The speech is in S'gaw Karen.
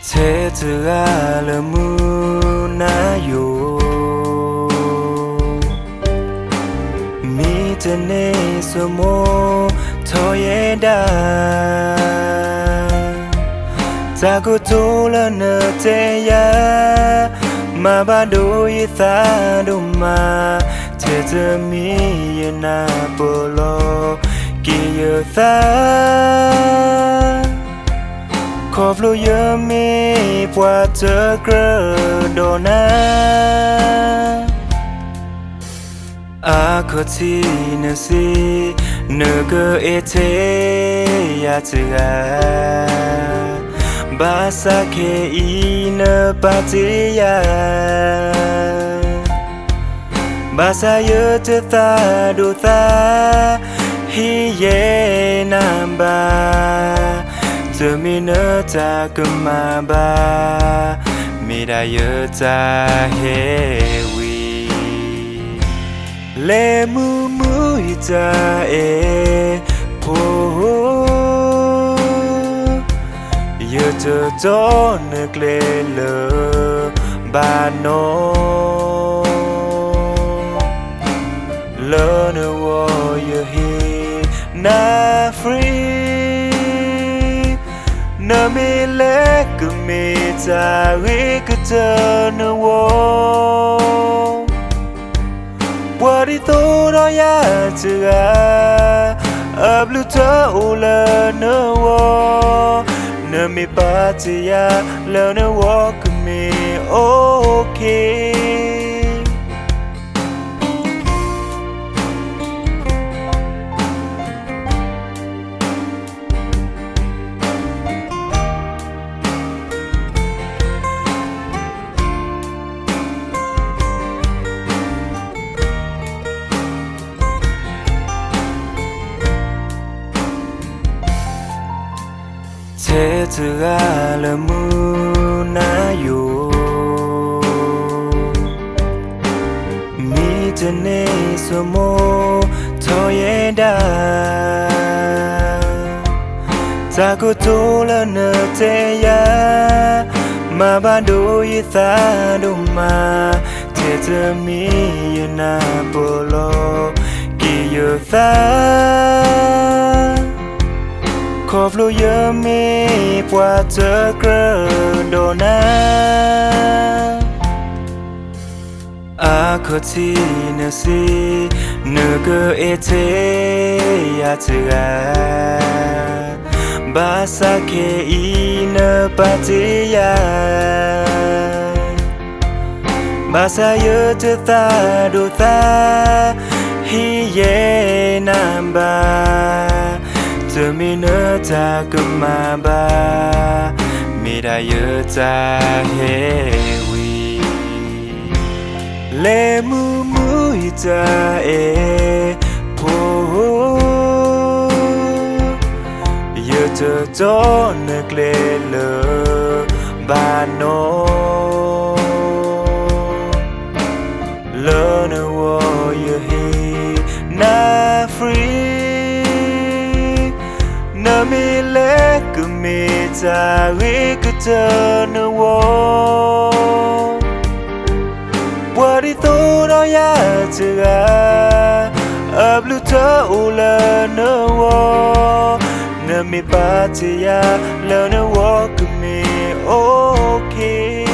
ထဲတဂၤလၢမုၢ်နၤယိာ်, မ့တမ့ၢ်ဆိမိၣ်ထီၣ်ယဲဒၣ်, တၢ်ကတိၤလၢနတဲယၤ, မၤဘၣ်ဒိယသးဒိၣ်မး, ထဲတမံၤယနၢ်ပၢၢ်လီၤက့ၤယသး ခီဖျိယမ့ၢ်ပှၤတကြၢးဒီးနၤ, အခီၣ်ထံးနစံး, နကအဲၣ်ထဲယၤတဂၤ, ဘၣ်ဆၣ်ခဲအံၤနပာ်တ့ၢ်ယၤ ဘၣ်ဆၣ်ယတသးဒိၣ်သး, ဟ့ၣ်ယဲနၤဘၣ်, တမ့ၢ်နတၢ်ကမၣ်ဘၣ်, မ့ၢ်ဒၣ်ယတၢ်ဟဲဝံၤ လဲၤမုာ်မုာ်ယတၢ်အဲၣ်ဖိ, ယတတီနကျဲလၢၤဘၣ်နီၢ်, လၢနဂီၢ်ယဟ့ၣ်နၤ free, နမ့ၢ်လဲၤကမ့ၢ်တၢ်ဂ့ၤကတၢၢ်နဂီၢ် ပှၤဒ်သိးဒီးယၤတဂၤ, အဘျုးတအိၣ်လၢနဂီၢ်, နမ့ၢ်ပာ်တ့ၢ်ယၤလၢနဂီၢ်ကမ့ၢ် okay. ထဲတဂၤလၢမုၢ်နၤယိာ်, မ့တမ့ၢ်ဆိမိၣ်ထီၣ်ယဲဒၣ်, တၢ်ကတိၤလၢနတဲယၤ, မၤဘၣ်ဒိယသးဒိၣ်မး, ထဲတမံၤယနၢ်ပၢၢ်လီၤက့ၤယသး ခီဖျိယမ့ၢ်ပှၤတကြၢးဒီးနၤ, အခီၣ်ထံးနစံး, နကအဲၣ်ထဲယၤတဂၤ, ဘၣ်ဆၣ်ခဲအံၤနပာ်တ့ၢ်ယၤ ဘၣ်ဆၣ်ယတသးဒိၣ်သး, ဟ့ၣ်ယဲနၤဘၣ်, တမ့ၢ်နတၢ်ကမၣ်ဘၣ်, မ့ၢ်ဒၣ်ယတၢ်ဟဲဝံၤ လဲၤမုာ်မုာ်ယတၢ်အဲၣ်ဖိ, ယတတီနကျဲလၢၤဘၣ်နီၢ်, လၢနဂီၢ်ယဟ့ၣ်နၤ free, နမ့ၢ်လဲၤကမ့ၢ်တၢ်ဂ့ၤကတၢၢ်နဂီၢ် ပှၤဒ်သိးဒီးယၤတဂၤ, အဘျုးတအိၣ်လၢနဂီၢ်, နမ့ၢ်ပာ်တ့ၢ်ယၤလၢနဂီၢ်ကမ့ၢ် okay.